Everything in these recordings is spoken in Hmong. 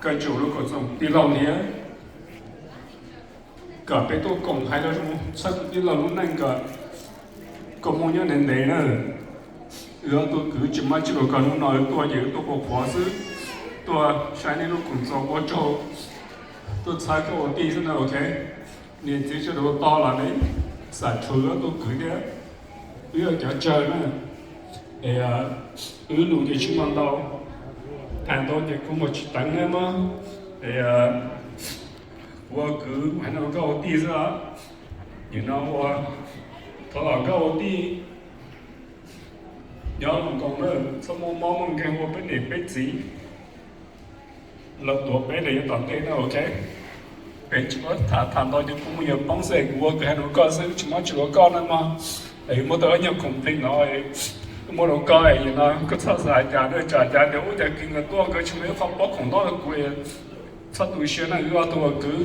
Koj tsum lub koom txoos tij laug thiab, kom peb tuaj koom hais lus zoo txhawb tij laug lub neej kom koj muaj nyob ntev ntev na. Wb ob tug kwv tsis muaj tsis luag koj hnub no wb tuaj ces wb tuaj qhuav qhuav xwb, tuaj saib nej lub koom txoos ua tsaug, tuaj txhawb koj ua tij xwb na, ok. Niam txiv sawv daws ua tog los nej xam tshua wb ob tug kwv thiab, wb yog cov tsawg na. Es wb lus ces tsis muaj ntau, tham ntau ces kuv mus tsis teev na mog. Es ua kwv hais no koj ua tij xwb os. Nim no ua, thov los koj ua tij nyob Hong Kong na, txhob muaj mob muaj nkeeg ua peb niam peb txiv los tuav peb rau yav tom ntej na, ok. Peb tsis muab tham tham ntau ces kuv mus yuav poob xwb, kuv ua kwv hais rau koj xwb, tsis muab tsis ua koj na mog. Es muab tau ib nyuag khoom plig no muab rau koj, es no koj txhob xav cas na, tsam cas tias ub cas kiag nkawd tuaj nkawd tsis muaj ib qho pob khoom noj rau kuv. Txhob tu siab na, wb ob tug ua kwv,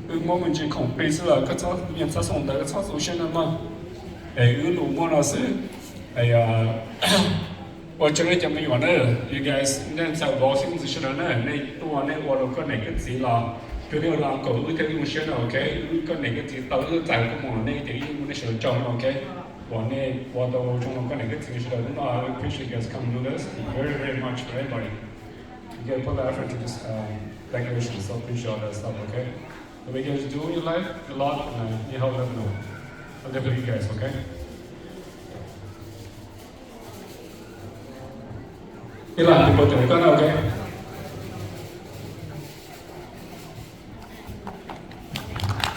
wb muab me ntsis khoom plig xwb los koj txhob, yeej txhob xoo ntawd, koj txhob tu siab na mog. Es wb lus muaj no xwb. Ua tsaug nej cov me nyuam na, you guys, nej txawm vauv xeeb ntxwv sawv daws na, nej tuaj nej ua rau koj niam koj txiv los, twb nej ua rau uncle wb thiaj zoo siab na, ok. Wb koj niam koj txiv tau wb txais koj mus los nej tias wb yeej muaj nej sawv daws tsaug no, ok. Uas nej ua tau zoo rau koj niam koj txiv sawv daws hnub no, I appreciate you guys come do this very, very much for everybody. You guys put the effort to this um, decoration, so appreciate all that stuff, okay? What you guys do in your life, a lot, and uh, need help, let me know. I'll definitely you guys, okay? Ib lam tis pov cov koj na, ok.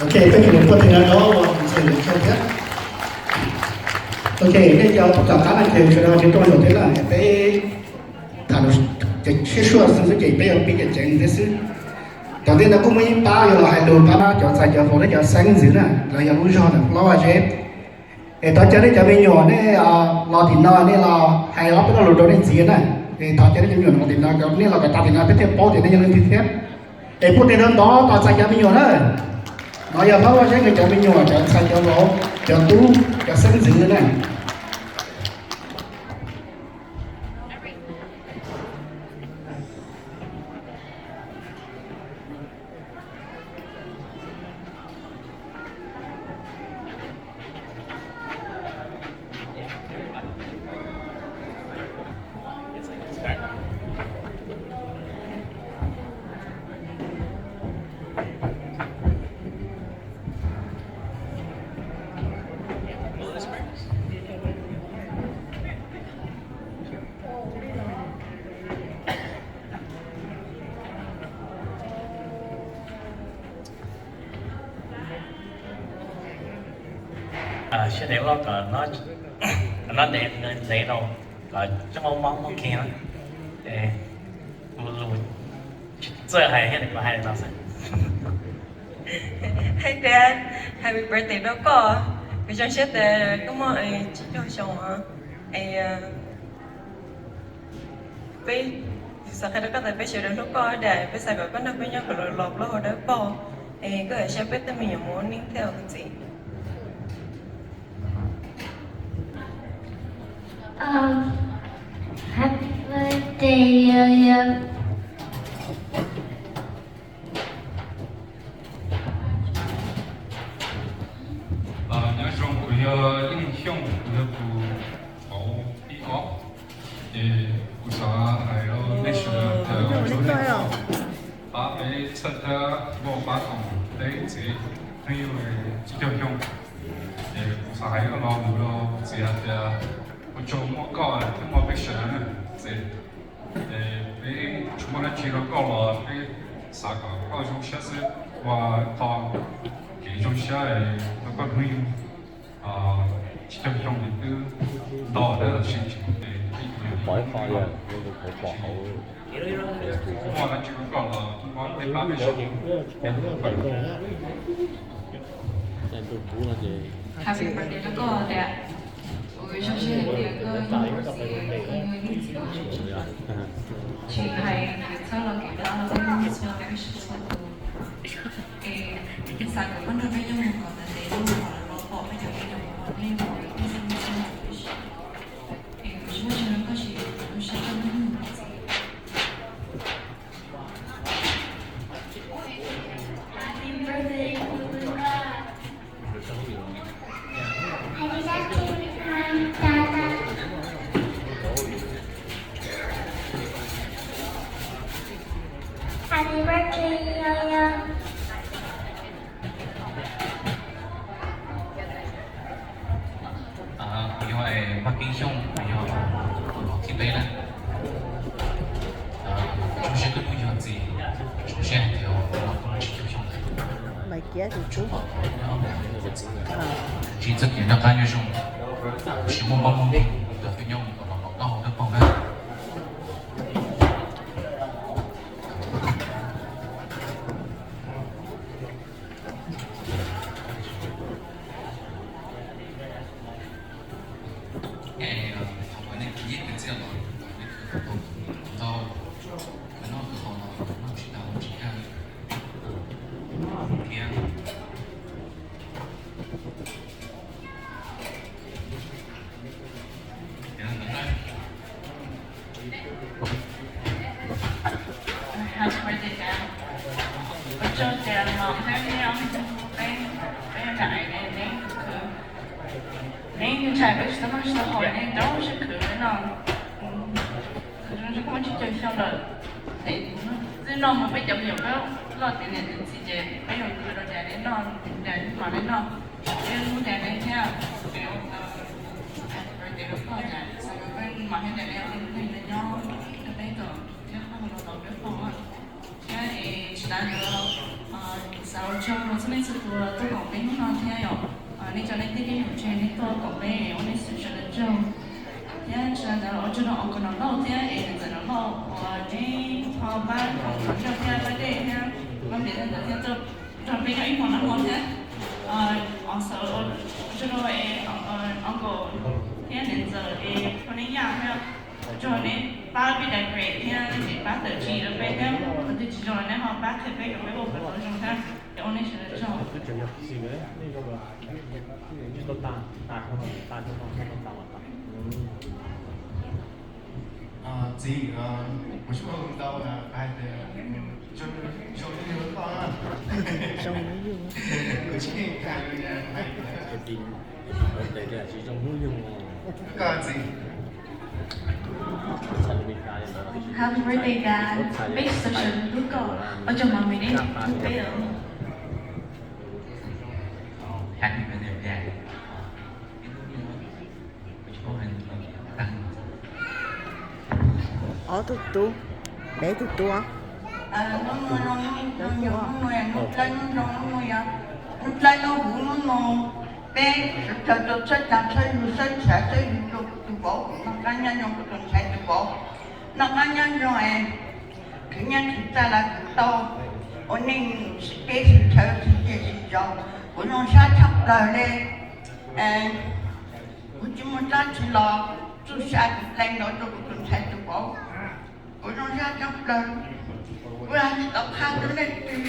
Ok, peb tus poj tij no no ua tus ntxhais ntawd thiab. Ok, nej cov tom qab no ces sawv daws tsis tuaj zaum thiab na, peb tham lus siab suaj xwb ces peb yuav pib ceev ceev thiab xwb. Tom ntej no kuj muaj ib pab yuav los hais lus pab cov ntxhais cov vauv thiab cov xeeb ntxwv na, los yog lub zog ntawm Los Vaj Zeb. Es thov caw nej cov me nyuam nej los tim no nej los hais ob peb lo lus rau nej txiv na. Es thov caw nej cov me nyuam no tim no, nej los kom tas tim no peb thiaj paub tias nej yog leej twg thiab. Es pub tes rau ntawd tos txais cov me nyuam na. No yog Hlob Vaj Zeb nkawd cov me nyuam, cov ntxhais cov vauv, cov tub cov xeeb ntxwv na. Siab ntev loj kom noj ntev ntev rau kom tsis muaj mob muaj nkeeg na. Kuv lus tsis txawj hais thiab, kuv hais no xwb. Hais tias happy birthday rau koj, kuv zoo siab tias koj muaj tsib caug xyoo os. Es peb xav qhia rau koj tias peb sawv daws hlub koj dam, peb xav kom koj nrog peb nyob kom los plaub hau dawb paug, es koj saib peb tej me nyuam mus ua neej thiab os kuv txiv. Happy birthday, Yo Yo. Nyob zoo, kuv yog Yeej Xyooj, kuv yog tus vauv thib ob. Ces kuv xav hais rau nej sawv daws tias ua tsaug nej pab peb txhawb thiab npaj pab koom peb txiv hnub yug tsib caug xyoo. Ces kuv xav hais ib lo lus rau txiv hais tias ua tsaug muaj koj thiab muaj peb sawv daws na txiv. Peb tsis muaj dab tsi rau koj los peb xav kom koj zoo siab xwb, ua qho kev zoo siab rau koj hnub yug tsib caug xyoo twb nto lawm los sis tsis muaj tes, peb yuav pom ib qho yog pom hauv. Muaj dab tsi rau koj los muab peb pab peb sawv daws. Happy birthday rau koj tias, kuv zoo siab hais tias koj yog ib tug txiv uas zoo siab, tsis hais kev txhawb los kev pab los koj yeej txhua leej txhua tus. Es xav kom koj nrog peb nyob mus kom ntev ntev, kom lawv los pom peb cov me nyuam uas nej ua peb xeeb ntxwv. Es kuv tsis muaj dab tsi rau koj, tsis zoo siab koj hnub yug kuv txiv. Kuv yog Vaj Keeb Xyooj, kuv yog thib peb na. Zoo siab hnub no yog ntxiv, zoo siab hais tias kuv los tau tsib caug xyoo lawm. Tsis txoj kev noj qab nyob zoo, tsis muaj mob muaj nkeeg, cov twb nyob mus kom los los noj hauv noj paug na. Thov kom nej kwv yeej kwv txiaj los nej khwv tau ntau, noj khwv haus los noj tsis tau tsis kaj thiab. Happy birthday, Dad. Ua tsaug tias los peb, peb, peb nram ne, neb khwv, neb ntshai peb tsis tau noj tsis tau haus, neb rau siab khwv no. Khwv zoo siab koj muaj tsib caug xyoo lawm. Txij no mus peb cov me nyuam peb loj tiav niam tiav txiv ces peb yuav khwv rau cas neb noj, cas mam neb noj, peb hlub cas neb thiab. Ces ua cas peb mam thiab cas neb ua neeg nyob nyob peb tom thiab qhov los los peb pom. Thiab es tsis tas li, xav ua tsaug rau txhua leej txhua tus tuaj koom peb hnub no thiab yom. Nej cov nej tij nej yawm tsev nej tuaj koom peb ua nej xwm sawv daws tsaug. Thiab tsis tas li ua tsaug rau uncle Nom Lauj thiab es niam ntxawm Nom Lauj uas neb ho pab koom ua ntej thiab pab dej thiab pab npias thiab ntawd thiab tuaj nrog peb nyob ib hmo nag hmo thiab. Xav ua tsaug rau uncle thiab niam ntxawm es ho neb yaj thiab. Ua tsaug neb pab peb decorate thiab neb pab tawm tsis rau peb thiab, qhov twg tsis zoo los neb ho pab qhia peb kom peb ua kom tau zoo thiab. Ces ua nej sawv daws tsaug. Txiv, kuv tsis paub ntau hais tias zoo li yus toj na. Kuv tsis hais tias zoo hnub yug koj txiv. Happy birthday, Dad. Peb sawv daws hlub koj. Ua tsaug mom, neb hlub peb os. Happy birthday, Dad. Ob tug tub, peb tug tub. Hnub no, hnub no, hnub dlaab no, hnub no yog hnub dlaab no, huv hnub no peb sawv daws tau txhawb tag txhawb yug txhawb txhia txhawb yug rau kuv tus vauv, noj qab nyob zoo kuv tus ntxhais tus vauv, noj qab nyob zoo es khwv nyiaj khwv txiaj los khwv tau, ua neej sib teb sib chaw sib nce sib zos. Kuv zoo sab tshaj plaws li. Kuv tsis muaj dab tsi los txuj sa kuv dlej no rau kuv tus ntxhais tus vauv. Kuv zoo sab tshaj plaws. Kuv hais tsis tau qha rau leej twg.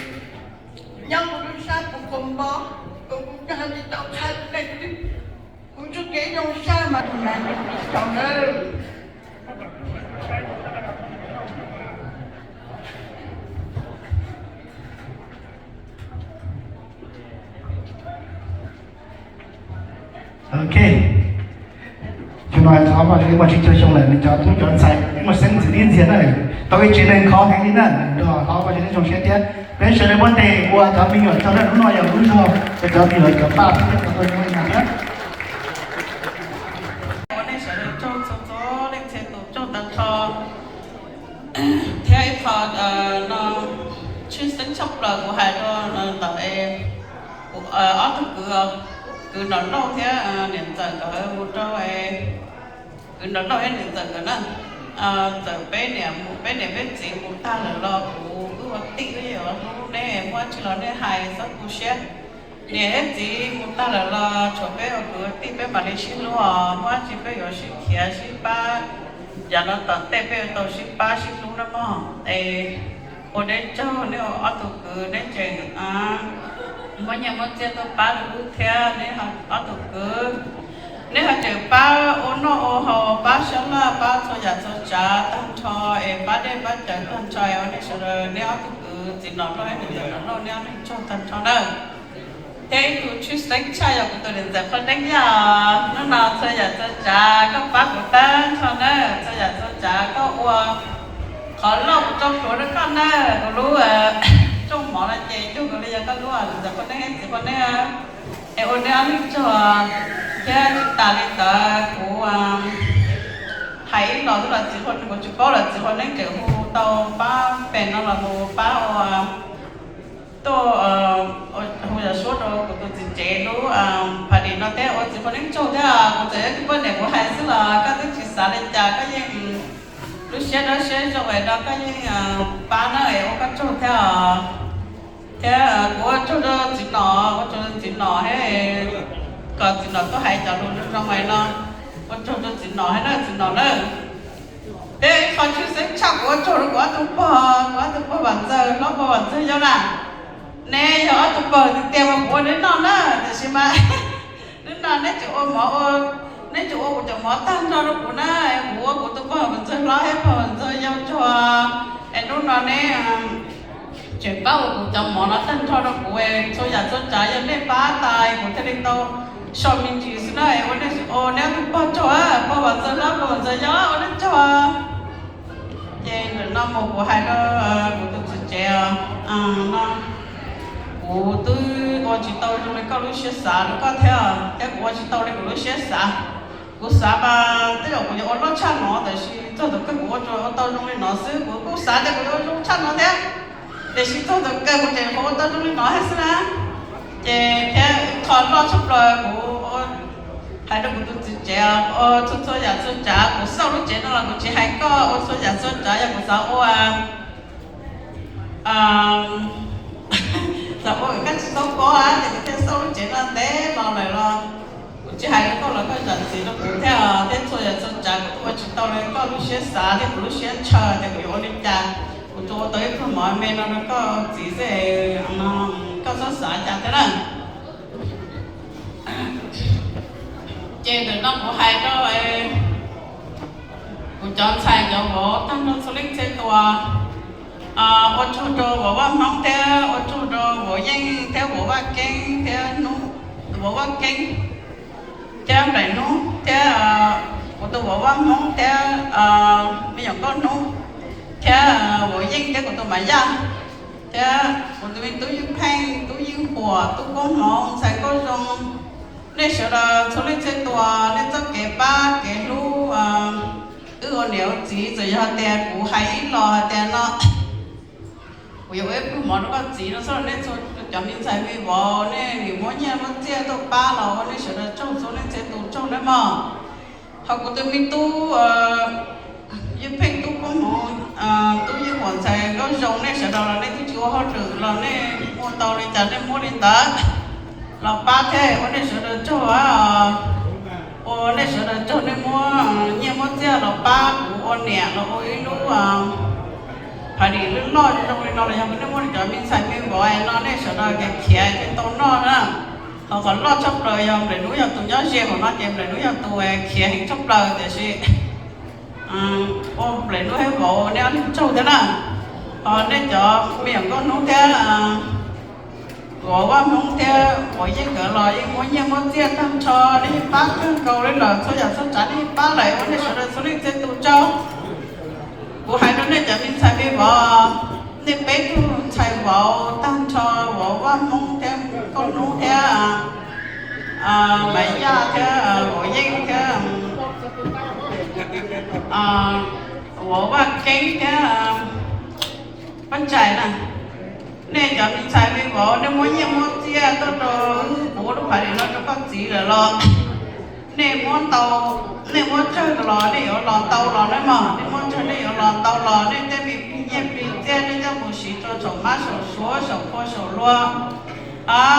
Nyob kuv lub sab puv kua npo, kuv hais tsis tau qha rau leej twg. Kuv txuj kev zoo sab mas kuv hais tsis tau nawb. Ok. Xyoo no thov Vaj Tswv muaj tsib caug xyoo lawm, nws cov tub cov ntxhais muaj xeeb ntxwv tib ntxiag na, tau ib tsev neeg khov heev li na, nrog thov Vaj Tswv nyob zoo siab thiab. Peb sawv daws muab tes ua cov me nyuam tsaug na, hnub no yog lub zog rau cov me nyuam cov paj thiab cov tau zoo li no thiab. Ua nej sawv daws tsaug txhua txhua leej txhia tus tsaug tag nrho. Thiab ib qho no tshwj xeeb tshaj plaws kuv hais rau ntawm es ob tug kwv, kwv Nom Lauj thiab niam ntxawm nkawd mus rau, kwv Nom Lauj thiab niam ntxawm nkawd na, txawm peb niam mus peb niam peb txiv mus tag lawm los kuv wb ua tij wb yuav hlub neb, muaj dab tsi los nej hais txhob tu siab. Niam thiab txiv mus tag lawm los tshuav peb ua kwv ua tij peb mam li sib hlub os, muaj dab tsi peb yuav sib khiav sib pab. Yav no tom ntej peb yuav tau sib pab sib hlub na mog. Es ua neb tsaug, neb ua ob tug kwv neb tseem muab nyiaj muab txiaj tuaj pab rau wb thiab, neb ob tug kwv neb ho tseem pab ua noj ua haus, pab sab laj, pab txhua yam txhua tsav tag nrho, es pab dej pab cawv tag nrho, es ua nej sawv daws, neb ob tug kwv txiv Nom Lauj thiab niam ntxawm Nom Lauj, neb ob leeg tsaug tag nrho nawb. Thiab ib tug tshwj xeeb tshaj yog kuv tus niam ntxawm Qhua Deeb Yaj, hnub no txhua yam txhua tsav koj pab kuv tag nrho nawb, txhua yam txhua tsav koj ua Qhov loj kuv tso plhuav rau koj na, kuv lub rooj mov no ces cuag li yog koj lub txiv qhua neeb, txiv qhua neeb, es ua neb ob leeg tsaug. Thiab tsis tas li ntawd kuv hais ib los xwb los txiv qhua, kuv tsis paub lawm, txiv qhua neeb tseem hu tau pab pem no los mus pab ua tuaj hu yam suab rau kuv tus txiv tsev lub party no thiab ua txiv qhua neeb tsaug thiab. Kuv txawm yog tus poj niam kuv hais xwb los koj twb tsis xav li cas, koj yeej lub siab dawb siab zoo es no koj yeej pab na, ua koj tsaug thiab. Thiab kuv ua tsaug rau txiv nom, ua tsaug rau txiv nom thiab, kom txiv nom tuaj hais cov lus zoo zoo no. Ua tsaug rau txiv nom thiab na, txiv nom na. Thiab ib qho tshwj xeeb tshaj kuv ua tsaug rau kuv ob tug pog, kuv ob tug pog Vam Ntxawg hlob, pog Vam Ntxawg Yob na. Neb yog ob tug pog tiag tiag mas kuv ua neb noj na, tiam sis mas hnub no neb tseem ua mov, neb tseem ua kuv cov mov tag nrho rau kuv na. Kuv ua kuv tus pog Vam Ntxawg hlob thiab pog Vam Ntxawg Yob tsaug, es hnub no neb tseem pab ua kuv cov mov no tag nrho rau kuv, txhua yam txhua tsav yog nej pab tas kuv thiaj li tau so me ntsis xwb na. Ua nej, ua neb ob tug pog tsaug, pog Vam Ntxawg hlob, pog Vam Ntxawg Yob, ua nej tsaug. Ces ntawm no mus kuv hais rau kuv tus txiv tsev no, kuv twb ua tsis tau zoo li koj lub siab xav rau koj thiab, thiab kuv ua tsis tau li kuv lub siab xav. Kuv xav mas tej zaum kuv yuav ua loj tshaj no, tiam sis txog thaum kawg kuv ua tau zoo li no xwb. Kuv kuj xav tias kuv yuav ua zoo tshaj no thiab, tiam sis txog thaum kawg kuv tseem ua tau zoo li no thiab xwb na. Ces thiab qhov loj tshaj plaws kuv hais rau kuv tus txiv tsev, ua txhua txhua yam txhua tsav, kuv xauj lub tsev no los kuv tsis hais koj, ua txhua yam txhua tsav yog kuv xav ua, xav ua koj tsis tau koj ces kuv thiaj xauj lub tsev no ntev los lawm los kuv tsis hais rau koj los koj zam txim rau kuv thiab, thiab txhua yam txhua tsav kuv ua tsis tau li koj lub siab xav thiab kuv lub siab ntshaw tias kuv yuav ua li cas. Kuv tsuas ua tau ib pluag mov me no rau koj txiv xwb, koj txhob xav cas thiab na. Ces ntawm no kuv hais rau kuv cov ntxhais cov vauv tag nrho txhua leej txhia tus, ua tsaug rau vauv Vaj Hmoob thiab ua tsaug rau vauv Yeej thiab vauv Vaj Keeb thiab, vauv Vaj Keeb thiab Nplaim Hnub thiab kuv tus vauv Vaj Hmoob thiab me nyuam Nkauj Hnub thiab vauv Yeej thiab kuv tus Mav Yaj thiab kuv tus me tub Yeej Pheej, tub Yeej Huam, tub Koob Hmoov, ntxhais Nkauj Zoo. Nej sawv daws txhua leej txhia tus, nej txoj kev pab kev hlub wb ua niam ua txiv, txawm yog tias kuv hais ib los hais tias no kuv yuav ua ib pluag mov rau koj txiv no xwb los nej txhua cov me ntxhais me vauv nej nim muab nyiaj muab txiaj tuaj pab los ua nej sawv daws tsaug, txhua leej txhia tus tsaug nawb mog. Ho kuv tus me tub Yeej Pheej, tub Koob Hmoov, tub Yeej Huam, ntxhais Nkauj Zoo, nej sawv daws los nej twb tsis ua hauj lwm los nej muaj tau li cas nej muab li ntawd los pab thiab, ua nej sawv daws tsaug, ua nej sawv daws tsaug nej muab nyiaj muab txiaj los pab kuv ua niam los ua ib lub party lub loj zoo li no los yog nej muab cov me ntxhais me vauv no nej sawv daws khiav khiav ces tau noj na. Ho qhov loj tshaj plaws yog Nplaim Hnub yog tus nyob ze hauv no ces Nplaim Hnub yog tus khiav heev tshaj plaws tiam sis ua Nplaim Hnub thiab vauv nej ob leeg tsaug thiab na. Ho nej cov me nyuam Nkauj Hnub thiab vauv Vaj Hmoob thiab vauv Yeej nkawd los yeej muab nyiaj muab txiaj tag nrho, nej yeej pab kawg nkaus li lawm, txhua yam txhua tsav nej yeej pab lawm, ua nej sawv daws txhua leej txhia tus tsaug. Kuv hais rau nej cov me ntxhais me vauv, nej peb tug ntxhais vauv tag nrho, vauv Vaj Hmoob thiab Nkauj Hnub thiab Maiv Yaj thiab vauv Yeej thiab vauv Vaj Keeb thiab Paj Ntsais na. Nej cov me ntxhais me vauv, nej muab nyiaj muab txiaj tuaj rau wb, kuv ua lub party no rau koj txiv lawm los nej muab ntau, nej muab tsawg los nej yuav los ntau los nawb mog, nej muab tsawg nej yuav los ntau los, nej tej me plig nyiaj plig txiaj nej coj mus siv rau saum mab saum suav saum qhua saum luag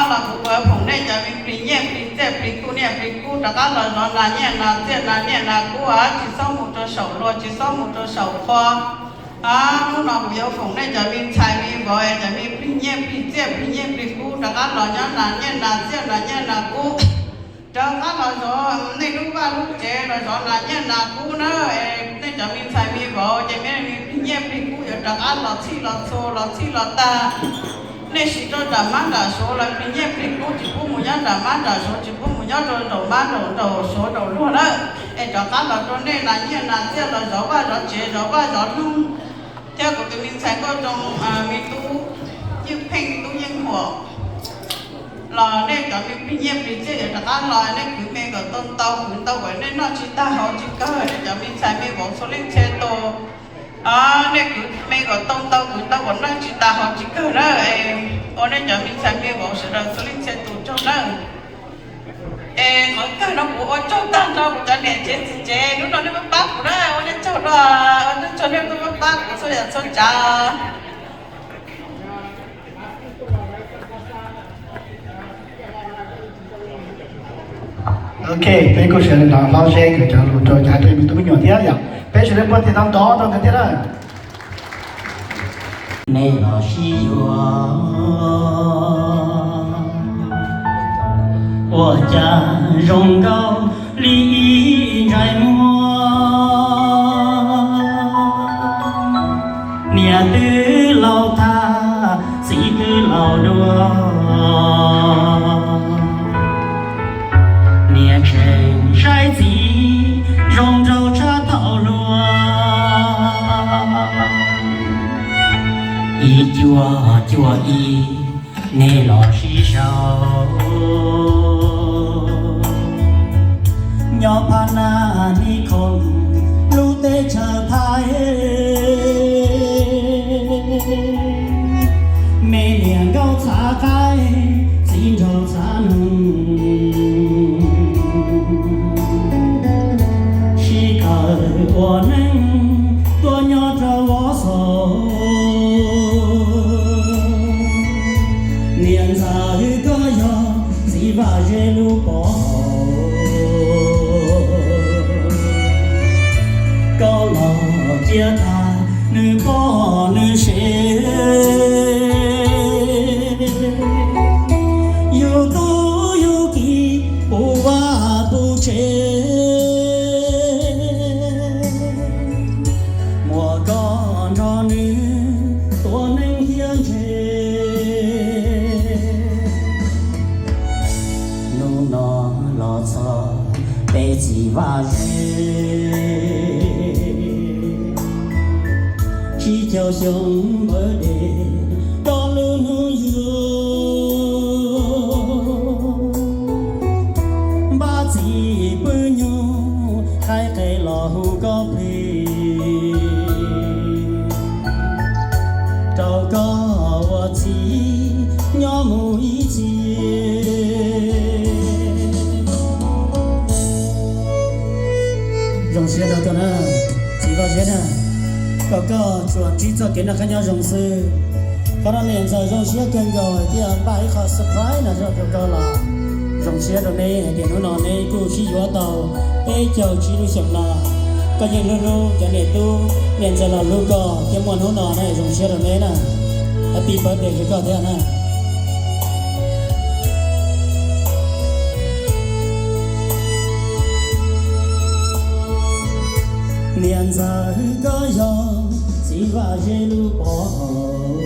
los kuv yuav foom nej cov me plig nyiaj plig txiaj plig kub nyiaj plig kub rov qab los zov nas nyiaj nas txiaj nas nyiaj nas kub, tsis txhob mus rau saum luag tsis txhob mus rau saum qhua. Hnub no kuv yuav foom nej cov me ntxhais me vauv cov me plig nyiaj plig txiaj plig nyiaj plig kub rov qab los nyob nas nyiaj nas txiaj nas nyiaj nas kub, rov qab los zov nej lub vaj lub tsev los zov nas nyiaj nas kub na. Nej cov me ntxhais me vauv ces me plig nyiaj plig kub yuav rov qab los txhij los txhua los txhij los tag. Nej siv rau nram mab nram suav los plig nyiaj plig kub tsis pub mus nyob nram mab nram suav, tsis pub mus nyob rau nraum mab nraum nraum suav nraum luag lawm, es rov qab los rau nej nas nyiaj nas txiaj los zov vaj zov tsev zov vaj zov loog. Thiab kuv tus me ntxhais nkauj zoo, me tub Yeej Pheej, tub Yeej Huam, los nej cov me plig nyiaj plig txiaj yuav rov qab los, nej kwv me kom tau ntau, kwv ntau kom nej noj tsis tag haus tsis kawg, nej cov me ntxhais me vauv txhua leej txhia tus. Nej kwv me kom tau ntau, kwv ntau kom noj tsis tag haus tsis kawg na. Ua nej cov me ntxhais me vauv sawv daws txhua leej txhia tus tsaug nawb. Es qhov kawg no kuv ua tsaug tag nrho kuv cov niam tsev txiv tsev, hnub no nej pab pab kuv na, ua nej tsaug dua, ua nej tsaug nej pab pab kuv txhua yam txhua tsav. Ok, peb kuj sawv daws hlob Zeb nkawd cov lus rau cov me tub me nyuam thiab yom, peb sawv daws npuaj tes ntau ntau rau nkawd thiab na. Nej los sib yuav ua cas zoo nkauj li ib ntsais muag. Niam twb laus tag, txiv twb laus dua, niam tseem saib txiv zoo nraug tshaj thaum hluas. Ib cuaj cuaj ib, nej los sib sau nyob Phab Naj Nis Khoom lub teb chaws Thaib. Me niam nkauj txhav qaib, txiv nraug txhav noog, sib kawm ua neej tuaj nyob rau Vov Xos. Niam ntxawm koj yog txiv Vaj Zeb lub pov haum, koj los cia tag nws poj nws sev, yus tub yus kiv puv vaj puv tsev. Muaj koj nrog nws tua neej thiab ntse. Hnub no los txog peb txiv Vaj Zeb, tsib caug xyoo npawv dej rau lub hnub yug. Npab txiv pw nyuj qaib qe los hu koj plig, rau koj ua txiv nyob mus ib txhis. Zoo siab rau koj na, txiv Vaj Zeb na, kom koj tsuas ntsib txoj kev noj qab nyob zoo xwb. Qhov no niam ntxawm zoo siab kawg nkaus thiaj npaj ib qho surprise no rau koj los zoo siab rau neb hais tias hnub no neb kuj sib yuav tau peb caug tsib lub xyoos no. Koj yeej hlub hlub cov niam tub, niam ntxawm los hlub koj thiab muaj hnub no ne zoo siab rau neb na. Happy birthday rau koj thiab na. Niam ntxawm koj yog txiv Vaj Zeb lub pov haum,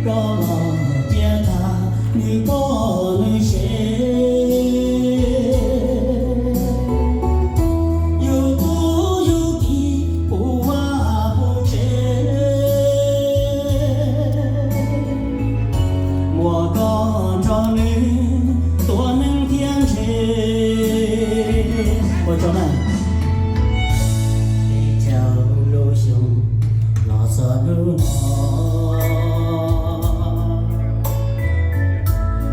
koj los cia tag nws poj nws sev, yus tub yus kiv puv vaj puv tsev. Muaj koj nrog nws tua neej thiab ntse. Ua tsaug na. Peb caug lub xyoo los txog hnub no,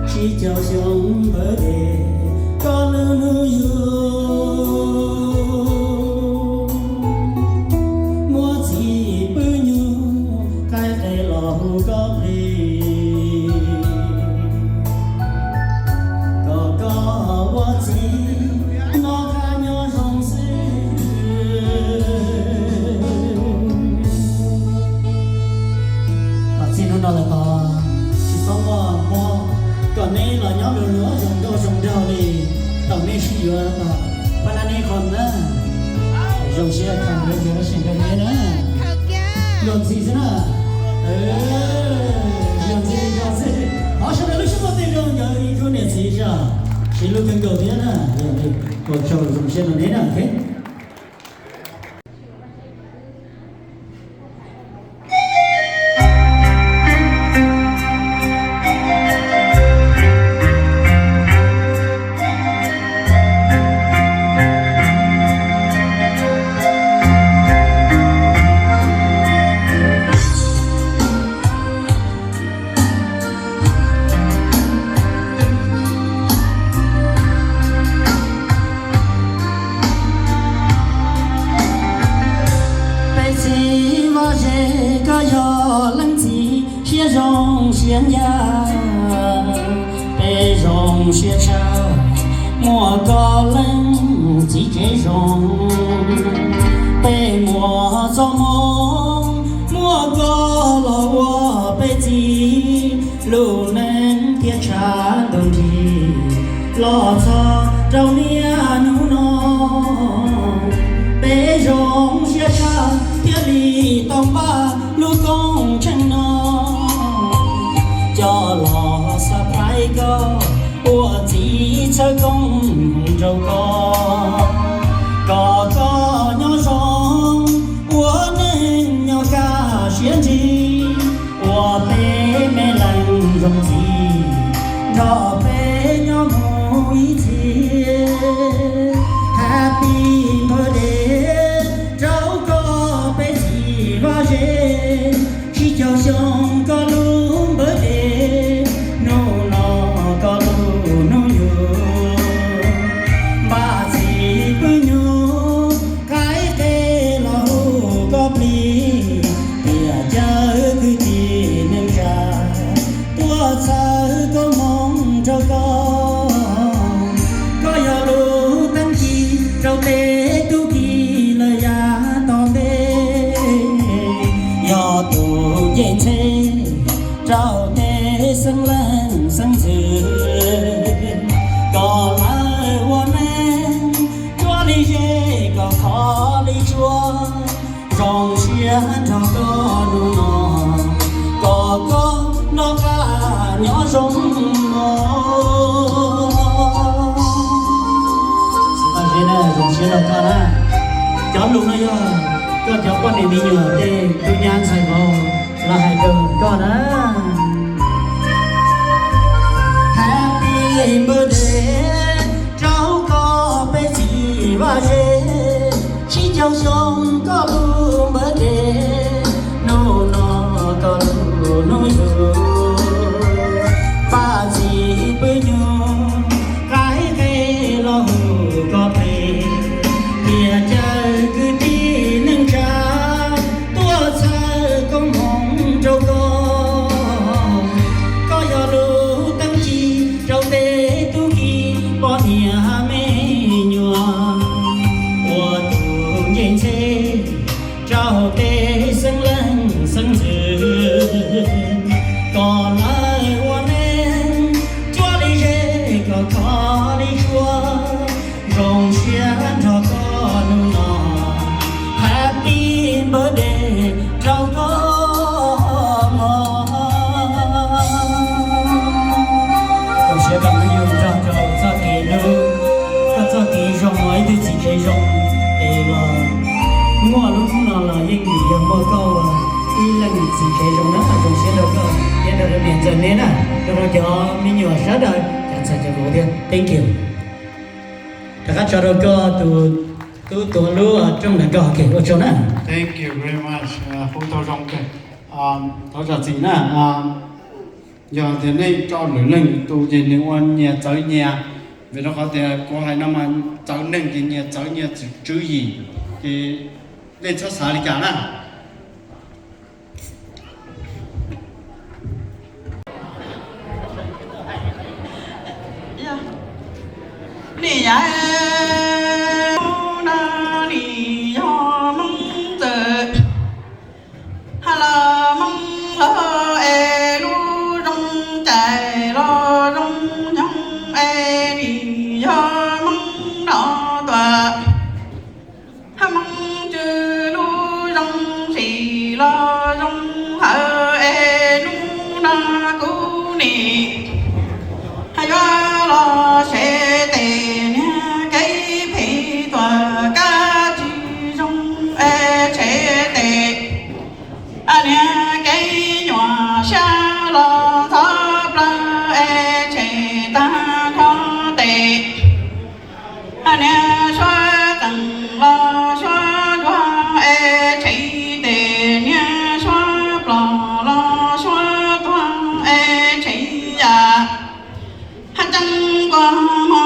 tsib caug xyoo npawv dej koj lub hnub yug. Muab txiv pw nyuj qaib qe los hu koj plig, kom koj ua txiv noj qab nyob zoo xwb. Txij hnub no lawm tod tsis txhob muaj mob, kom neb los nyob luag luag zoo nkauj zoo nraug li thaum nej sib yuav tom Phab Naj Nis Khoom na. Zoo siab thaum neb yuav sim nrog neb na. Luag ntxhi xwb na. Luag ntxhi zoo xwb. Thov sawv daws lub suab muaj tej zoo nkawd ib khub niam txiv sib hlub kawg nkaus thiab na. Ua tsaug zoo siab rau neb na. Vaj zeb koj yog leej txiv siab zoo siab ncaj, peb zoo siab tshaj muaj koj leej txiv tsev zoo. Peb muaj txoj hmoo muaj koj los ua peb txiv, lub neej thiaj tshav ntuj nrig los txog rau niaj hnub no. Peb zoo siab tshaj thiaj li tau npaj lub koob tsheej no, coj los xav pais koj ua txiv txhawb koob rau koj, kom koj nyob zoo ua neej nyob kaj siab ntsig, ua peb me leej zoo txiv nrog peb nyob mus ib txhis. Happy birthday rau koj peb txiv Vaj Zeb, tsib caug xyoo koj lub birthday, hnub no koj lub hnub yug. Npaj txiv pw nyuj qaib qe los hu koj plig, tiam caw kwv tij neej tsa tuaj txhawb koob hmoov rau koj. Koj yog lub teeb ci rau tej tub ki lawm yav tom ntej, yog tus ncej ntxhe rau tej xeeb leej xeeb ntxwv. Kom lawv ua neej cuab li zej, kom khov li tsua, zoo siab nrog koj hnub no, kom koj noj qab nyob zoo no. Zoo siab nrog koj na. Cov lus no yog koj cov poj niam me nyuam tej tub nyab ntxhais vauv los hais rau koj na. Happy birthday rau koj peb txiv Vaj Zeb, tsib caug xyoo koj lub birthday, hnub no koj lub hnub yug. Npaj txiv pw nyuj qaib qe los hu koj plig, tiam caw kwv tij neej tsa tuaj txhawb koob hmoov rau koj. Koj yog lub teeb ci rau tej tub ki poj niam me nyuam, ua tus ncej ntxhe rau tej xeeb leej xeeb ntxwv. Kom lawv ua neej cuab li zej, kom khov li tsua, zoo siab nrog koj hnub no. Happy birthday rau koj mog. Zoo siab koj hnub yug nrog rau txoj kev hlub, koj txoj kev zoo ua ib tug txiv tsev zoo, es los muaj lub hnub no los yeej vim yog muaj koj ua ib leej txiv tsev zoo na. Zoo siab rau koj thiab rau niam ntxawm neb na, rau rau cov me nyuam sawv daws, cov ntxhais cov vauv thiab. Thank you. Rov qab tso rau koj tus tub tuav lub rooj ntawm koj, ua tsaug na. Thank you very much. Hu tau zoo kawg. Thov zam txim na. Yog tias nej coj lwm leej tus ces nws ua nyias txawv nyias, vim rau qhov tias kuv hais no mas txawv neeg ces nyias txawv nyias tswv yim, ces nej txhob xav li cas na. Nim yav no nim yog Hmoob txawm, hab los Hmoob los es lub zoo cais los zoo nyoog es nim yog Hmoob nov tuaj. Hab Hmoob tswv lub zoo sim los zoo hawv es hnub no kuv nim hab yuav los sev tes niag kev phem tuaj kab tsis zoo es tshev tes. Niag kev nyuam siab los ntxhov plawg es tshem tag nrho tes. Niag suab qees los suab nruag es tshem tes, niag suab plom los suab tuag es tshem yam. Hab ceeb npua hmo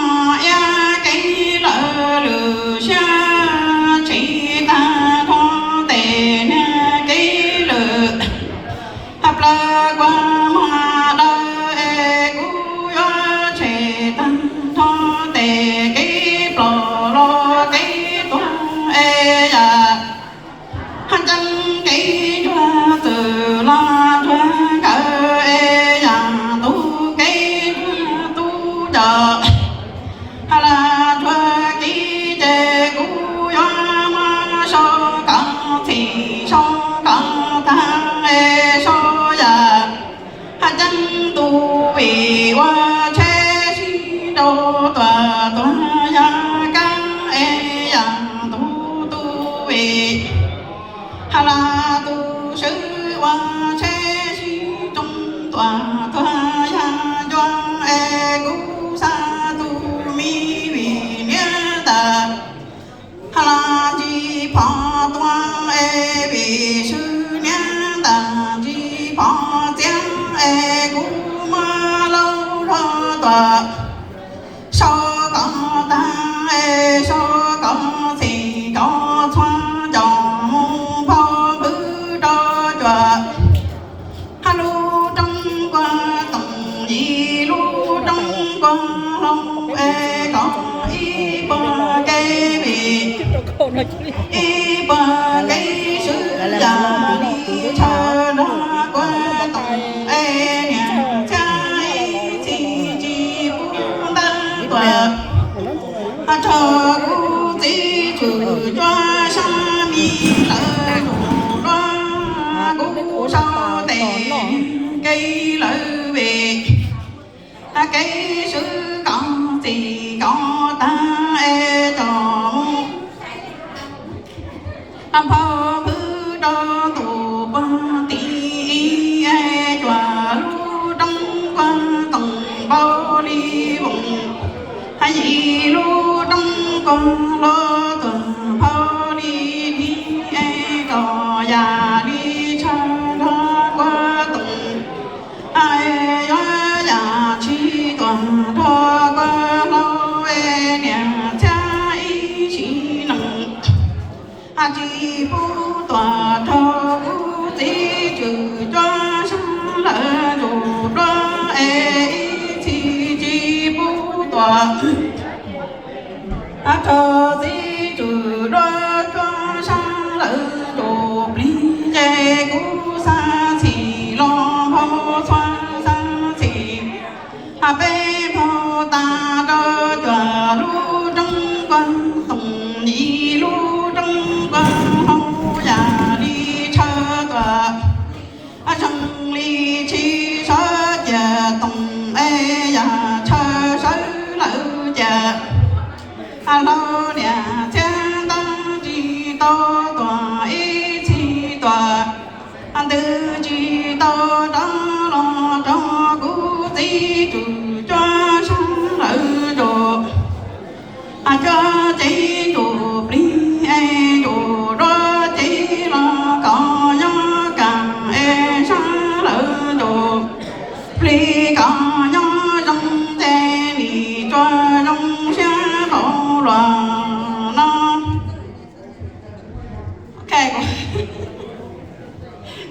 kev ntsuag txwm los ntsuag nkawd es yam tus kev ntsuag tub coj. Hab los ntsuag kiv ces kuv yuav muab sau kom txhim sau kom tag es sau yam hab ceeb tus vim ua tsheb sib nrau tuam tuag yog kaab es yam tus tus vim. Hab los tus swb ua tsheb sib tsoo tuam tuag yog ncua es kuv xav tus me vim niab ntawd. Hab los ntsis phov tuaj es vim swb niab ntawd ntsis phov txiab es kuv muab lauj hlo tuam. Sau kom tag es sau kom txhim cov txhua cov mus phau npwb rau cuam. Hab lub roob kuag toom yim lub roob kuag hlau es kom ib puag kev vim ib puag kev swb yam li tshaw nrog kuag toom es niam txhiab ib txhis tsis pub ntawd tuam. Hab rau kuv txiv tswm cuab sab me lawv tus duab kuv sau tes kev lawv vim. Hab kev swb kom txhim kom tag es coj mus phau npwb rau tus puag tim ib es cuam lub roob kuag toom npau li voos. Hab yim lub roob kuag hlau tuam npau li dib es kom yam li tshaw nrog kuag toom. Hab yuav yam tsis tuam nrog kuag hlau es niam txhiab ib sim neej. Hab tsis pub tuam rau kuv txiv tswm cuab sab lawv tus duab es ib txhis tsis pub tuam. Hab rau txiv tswm duab cuab sab lawv tus plig ces kuv xav txhim los phau txhua xav txhim. Hab peb phau tas rau cuam lub roob kuag toom yim lub roob kuag hlau yam li tshaw tuam. Hab zoo li tsis sawv ciam toom es yam tshaw sawv lawv ciam. Hab hlau niam txhiab ntab tsis tau tuam ib txhis tuam. Hab ntws tsis tau rov los rau kuv txiv tswm cuab sab lawv tus. Hab cuab cev tus plig es tus duab cev los kom nyob kam es sab lawv tus plig kom nyob zoo ces nim tsuas zoo siab npaum luag no.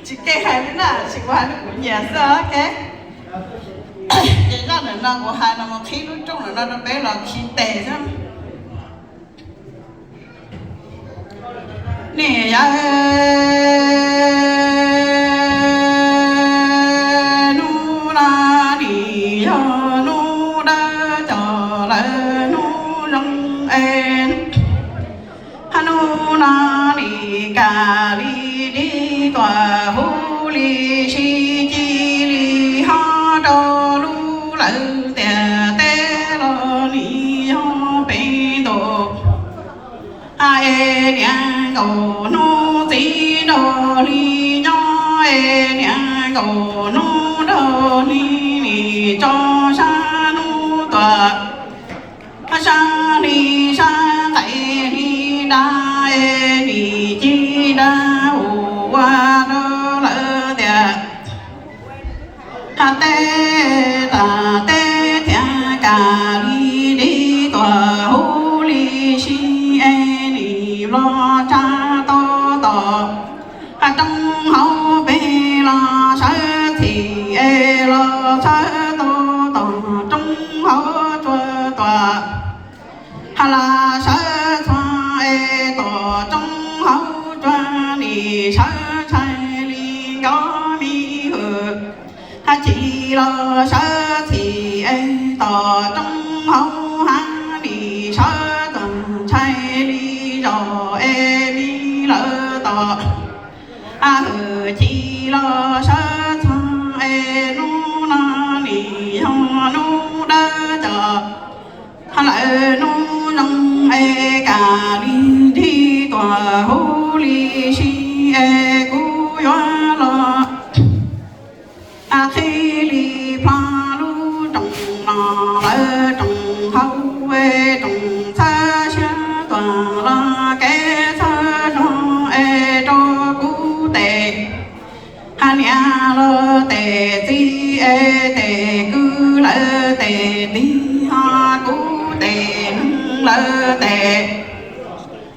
Tsis kev hais li na, tsis kuv hais li kuv nyiam xwb. Ces zaj ntawm no kuv hais no mus qhib lub rooj ntawm no rau peb los khi tes xwb. Niam yawm, hnub no nim yog hnub dawb cov lawv hnub zoo es. Hnub no nim kam li dib tuam huv li si ci li hob rau lub lawv tiam teb los nim yog peb ntus. Es niaj nkaus hnub txiv nrog hli nyob, es niaj nkaus hnub nrog hli nim tso sab hnub tuam. Sab hli sab nqaim hli dab, es nim ci dab ua rau lawv tias, hab teb tas teb thiab kam li dib tuam huv li si, es nim los tsa tau tom. Hab roob hauv peg los sawv txhim, es los sawv tau tom roob hauv tsua tuam. Hab los sawv txhua es tom roob hauv tsua nim sawv tsa koj me hwm, hab tsis los sawv txhim es tom roob hauv hab nim sawv txog ntshai li zos es me lawv tom. Hab hwm tsis los sawv txog es hnub no nim yog hnub dawb cov. Hab lawm hnub zoo es kam li nrig tuam huv li si es kuv yuav los qhib li plho lub rooj no lawv rooj hauv es rooj txhawb siab tuam los kev txhawb zog es rau kuv tes. Hab niam los tes txiv es tes kwv lawv tes tij ho kuv tes neeg lawv tes.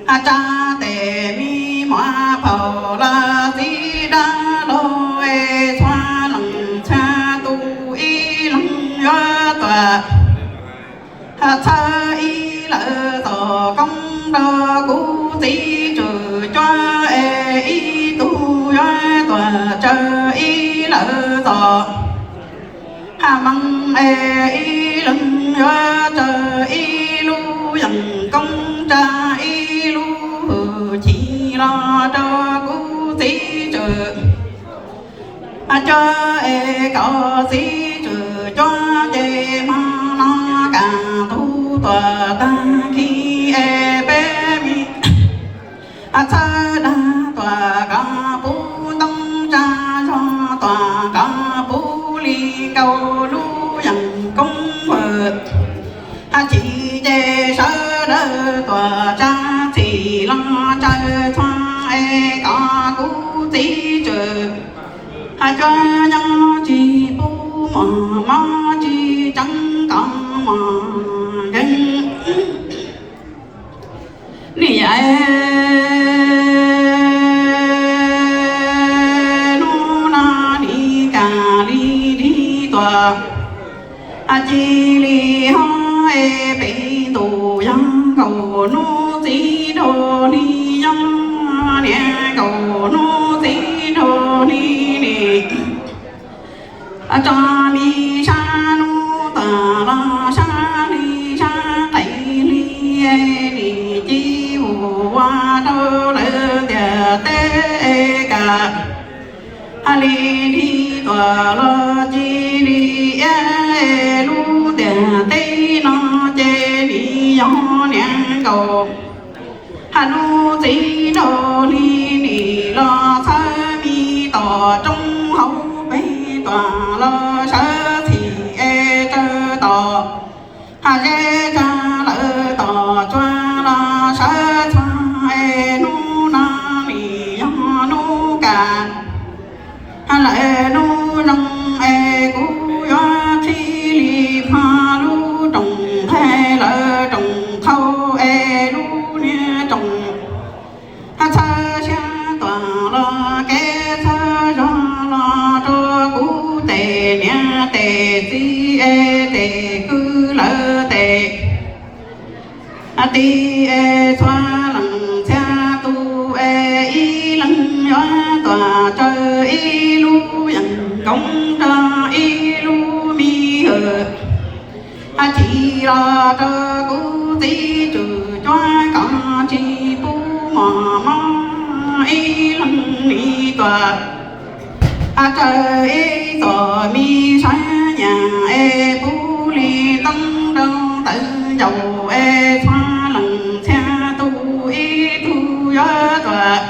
Hab tsab tes me muam phaum los txiv dab laug es txhua leej txhia tus ib leeg yuav tuam. Hab txhawb ib lawv txoj koob rau kuv txiv tswm cuab es ib tug yuav tuam tsaws ib lawv txoj. Hab meej es ib leeg yuav tsaws ib lub yeej koob tsa ib lub hwj chim los rau kuv txiv tswm. Hab cuab es koj txiv tswm cuab ces hmo no kam ntug tuam tag kis es peb me hab txhawb dag tuam kom puv ntoo tsa zog tuam kom puv li nkaus lub yeej koob hwm. Hab tsis ces sawv daws tuam tsa txhim los tsaws txhua es kom kuv txiv tswm. Hab cuab nyob tsis pub mos mob tsis tseev kom mos nkeeg. Niam yau, hnub no nim kam li nrig tuam. Hab cia li ho es peb ntuj yog nkaus hnub txiv nraug hli, yog niam nkaus hnub txiv nraug hli ni. Tso mi sab hnub tuam los sab hli sab qees hli, nim ci vus ua rau lawv ntiaj teb kam. Hab li nrig tuam los cia li iab lub ntiaj teb no ces nim yog niam nkaus. Hab hnub txiv nraug hli nim los txhawb mi tom roob hauv peb tuam los sawv txhim es tsaws tom. Hab zeb tsa lawv tom tsuag los sawv txhua es hnub no nim yog hnub kam. Hab lawm hnub zoo es kuv yuav qhib li plho lub rooj nthe lawv rooj qhau es lub niag rooj. Hab txhawb siab tuam los kev txhawb zog los rau kuv tes niam tes txiv es tes kwv lawv tes. Hab tij es txhua leej txhia tus es ib leeg yuav tuam tsaws ib lub yeej koob rau ib lub mi hwm. Hab tsis los rau kuv txiv tswm cuab kom tsis pub mos mob ib leeg li tuam. Hab tsaws ib txoj mi sab nyas es pub li toob rau tawv ncaus es txhua leej txhia tus ib tug yuav tuam.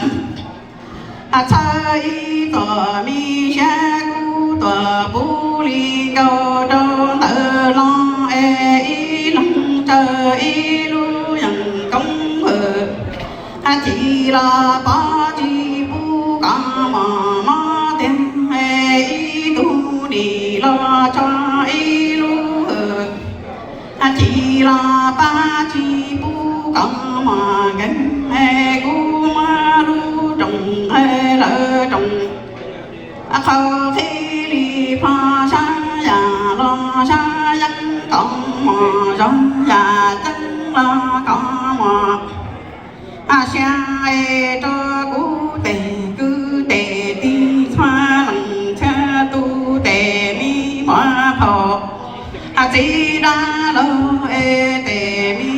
Hab txhawb ib txoj mi siab kub tuam pub li nkaus rau ntawm los es ib leeg tsaws ib lub yeej koob hwm. Hab tsis los pov tsis pub kom mos mob tiag es ib tug nim los tso ib lub hwm. Hab tsis los pab tsis pub kom mos nkeeg es kuv muab lub rooj nthe lawv rooj qhau qhib li plho sab yam los sab yeeb kom mos zoo yam ceeb los kom mos. Hab siab es rau kuv tes kwv tes tij txhua txiv dab laug es tes me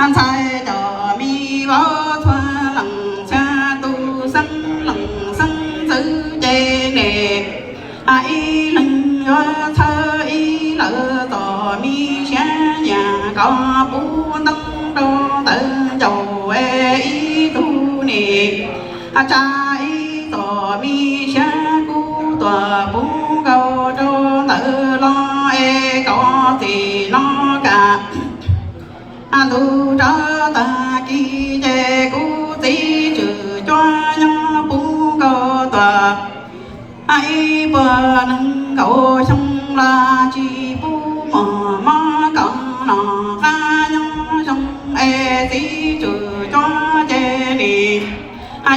ntxhais cov me vauv txhua leej txhia tus xeeb leej xeeb ntxwv ces nim ib leeg yuav txhawb ib lawv txom me siab nyiam kom pub ntoo rau ntawm ncauj es ib tug nim tsa ib txom me siab kub tuam pub nkaus rau ntawm los es kaum txim no kam ntu rau tag kis ces kuv txiv tswm cuab nyob pub nkaus tuam ib puas nees nkaum xyoo los tsis pub mos mob kom nom qab nyob zoo es txiv tswm cuab ces nim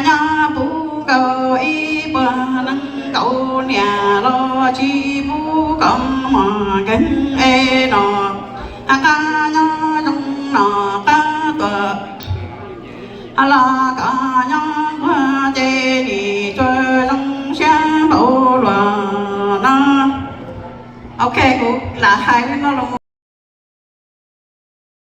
nyob pub nkaus ib puas nees nkaum niam los tsis pub kom mos nkeeg es nom qab nyob zoo nom qab tuam los kom nyob nquag ces nim tsuas zoo siab npaum luaj no. Ok, kuv lam hais li no los